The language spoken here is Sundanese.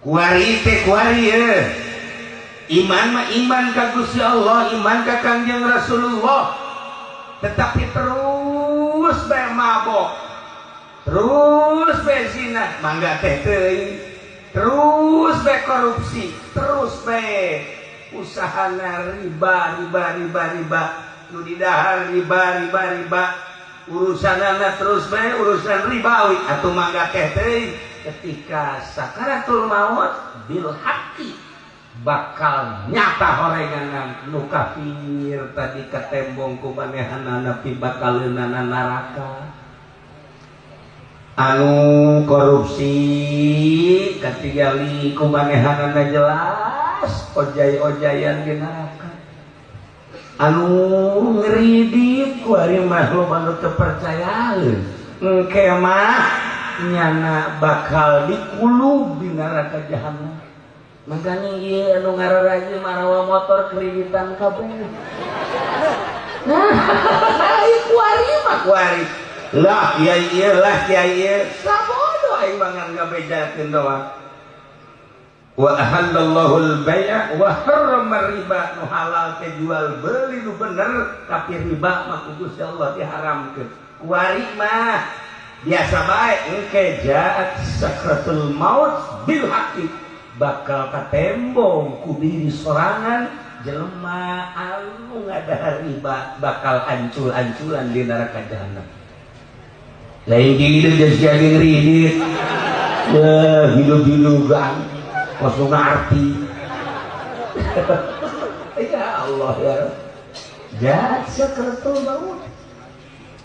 Kuari teh kuari ye. Iman mah iman ka Gusti Allah, iman ka Kangjeng Rasulullah. Tetapi terus bae mabok. Terus bae zina, mangga teh teuing. Terus bae korupsi, terus bae usahana riba, riba, riba, riba. Nu didahar riba, riba, riba. Urusanana terus bae urusan ribawi atuh mangga teh teuing. Ketika sakaratul maut bil haqqi bakal nyata horenganan nu kafir tadi katembong ku manehanana pibakaleunana neraka, anu korupsi katingali ku manehanana jelas ojay-ojayan di neraka, anu ngeridit ku ari mah loba nu teu percayaeun engke mah nyana bakal dikulub di neraka jahanam. Makanya ieu anu ngararaji marawa motor kreditan kabeh. Nah, kuari mah kuari. Lah kiai ieu, lah kiai ieu, sabodo aing mah ngan ngabejakeun doang. Wa ahallallahu al-bai'a wa harrama riba. Nu halal teh jual beli nu bener, tapi riba mah ku Gusti Allah diharamkeun. Kuari mah biasa baik engke jaat sakratul maut bil haqqi bakal katembong ku diri sorangan jelema anu ngadahar riba bakal ancul-anculan di neraka jahanam. Lain gitu geus jadi ngridit. Ya hidup-hidupan langsung ngarti. Ya Allah ya. Jaat sakratul maut.